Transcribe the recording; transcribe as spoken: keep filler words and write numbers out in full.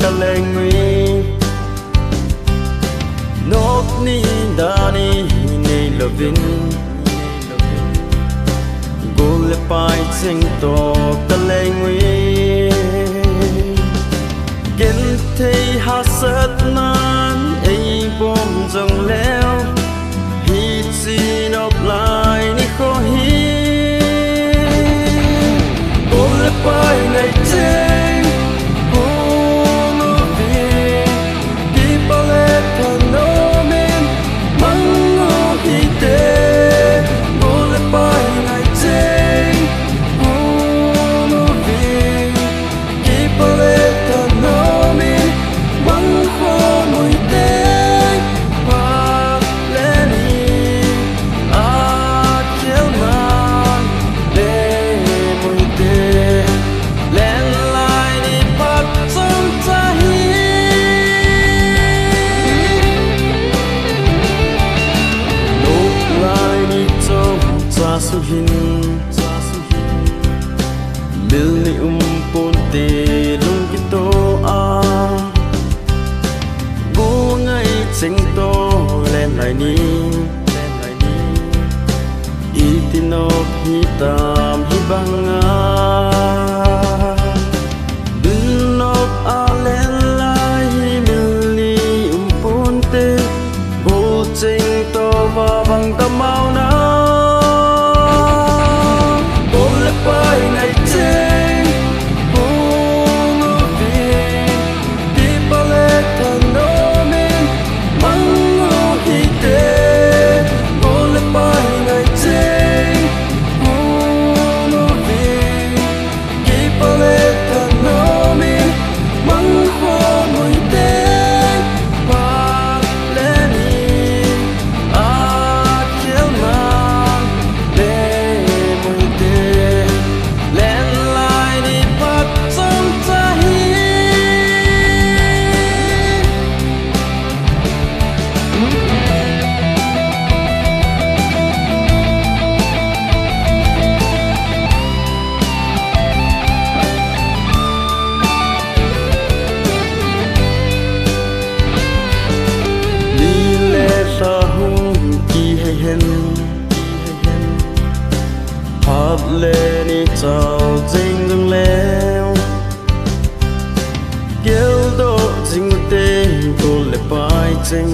Kaleng ui, nok ni dani nei lovin, gol le pai cheng to kaleng ui. Genthei hahsatnan eibom jongleu, hiche nop lai nikho hi gol le pai ngai cheng hung uve. Kipa le thanom in mang u hite, gol le pai ngai cheng hung uve. Kipa le thanom in mang khom u hite, phat le ni a khel man le mu hite, lenlai ni phat chomcha hi, nok lai ni chomcha suhin, mil ni um ponte lung kito a, gol ngai cheng to lenlai ni. Iti nop hitam hibanga, dun nop a lenlai hi mil ni um ponte, gol cheng to va bang kamau na. Gol le pai ngai cheng hung uve, kipa le thanom in mang u hite, gol le pai ngai cheng hung uve. Kipa le thanom in mang khom u hite, phat le ni a khel man le mu hite, lenlai ni phat chomcha hi. Ni le lha hung kihei hen, phat le ni chao jing jongleu, geldoh jing u te, gol le pai cheng